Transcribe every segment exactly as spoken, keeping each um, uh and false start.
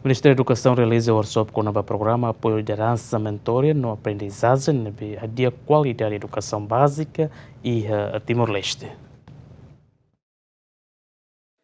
Ministériu Edukasaun realiza workshop kona-ba programa apoiu lideransa, mentoria no aprendizajen ne'ebé hadi'a kualidade edukasaun bázika iha Timor-Leste.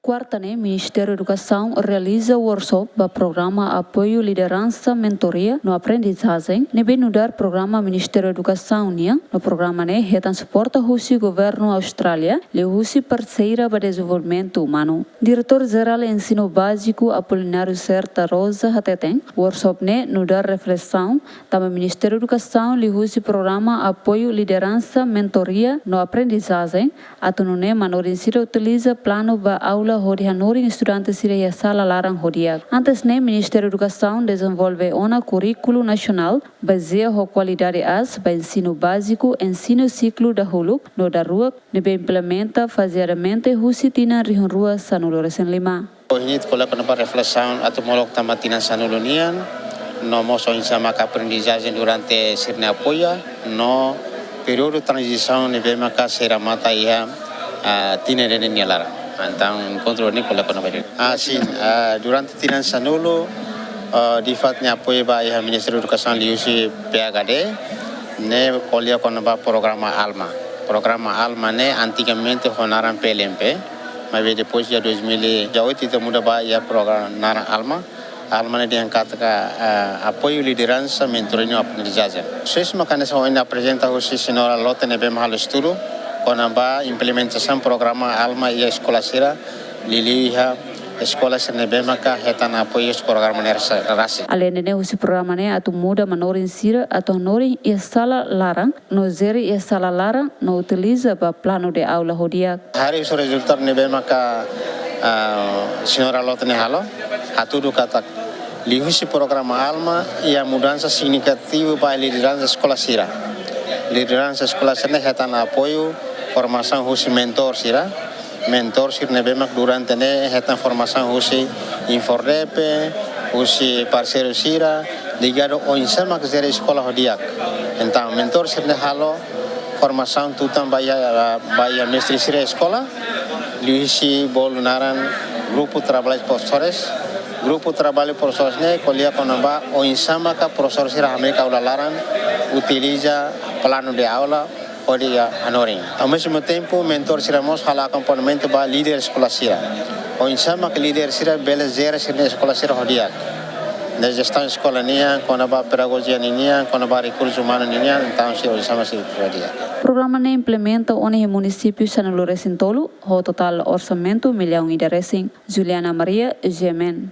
Kuarta ne'e, Ministériu Edukasaun realiza workshop ba programa apoiu lideransa, mentoria no aprendizajen ne'ebé nu'udar programa Ministériu Edukasaun nian, no programa ne'e hetan suporta husi Governu Austrália, liuhusi parseira ba dezenvolvimentu umanu. Diretór Jerál Ensinu Báziku Apolinário Serta Rosa hateten, workshop ne'e nu'udar reflesaun tanba Ministériu Edukasaun liuhusi programa apoiu lideransa, mentoria no aprendizajen atu nune'e manorin sira utiliza planu ba aula hodi hanorin estudante sira iha sala laran ho di'ak. Antes ne'e, Ministériu Edukasaun dezenvolve ona kurríkulu nasionál bazeia ho kualidade aas ba ensinu báziku, ensinu siklu dahuluk no daruak, ne'ebé implementa fazeadamente husi tinan rihun rua sanulu resin lima. Ohin ita ko'alia kona-ba reflesaun atu molok tanba tinan sanulu nian, no mós oinsá maka aprendizajen durante sira-nia apoia, no períodu tranzisaun ne'ebé maka sei remata iha, ah, tinan ida-ne'e nia laran. Entaun, enkontru ne'e ko'alia kona-ba ida-ne'e. Ah, sin, ah, durante tinan sanulu, ah, DFAT nia apoiu ba iha Ministériu Edukasaun liuhusi P H D, ne'e ko'alia kona-ba programa ALMA. Programa ALMA ne'e antigamente ho naran P L M P, maibé depois iha dois mil e oito ita muda ba iha programa naran ALMA. ALMA ne'e dehan katak, eh, apoiu lideransa, mentoria no aprendizajen. Sesi maka hanesan ohin aprezenta husi señora Lotte ne'ebé mak halo estudu kona-ba implementasaun programa ALMA iha eskola sira, liuliu iha eskola sira ne'ebé maka hetan apoiu husi programa ne'e rasa-, rasik. Aleinde ne'e, husi programa ne'e atu muda manorin sira atu hanorin iha sala laran, no jere iha sala laran no utiliza ba planu de aula ho di'ak. Haree husi rezultadu ne'ebé maka, ah, señora Lotte nia halo, hatudu katak liuhusi programa ALMA iha mudansa signifikativu ba lideransa eskola sira. Lideransa eskola sira ne'e hetan apoiu formasaun husi mentór sira. Mentór sira ne'ebé mak durante ne'e hetan formasaun husi INFORDEPE, husi parseiru sira, ligadu oinsá mak jere eskola ho di'ak. Entaun, mentór sira ne'e halo formasaun tutan ba iha, ba iha mestre sira eskola, liuhusi bolu naran Grupu Traballu Profesores. Grupu Traballu Profesores ne'e ko'alia kona-ba oinsá maka profesór sira hamriik aula laran, utiliza planu de aula, hodi hanorin. Ao mesmo tempo, mentór sira mós halo akompañamentu ba líder eskola sira. Oinsá mak líder sira bele jere sira-nia eskola sira ho di'ak. Ne'e jestaun eskola nian, kona-ba pedagojia ninian, kona-ba rekursu umanu ninian, entaun sira oinsá mak sira ho di'ak. Programa ne'e implementa ona iha munisípiu sanulu resin tolu, ho totál orsamentu millaun ida resin. Juliana Maria, G M N.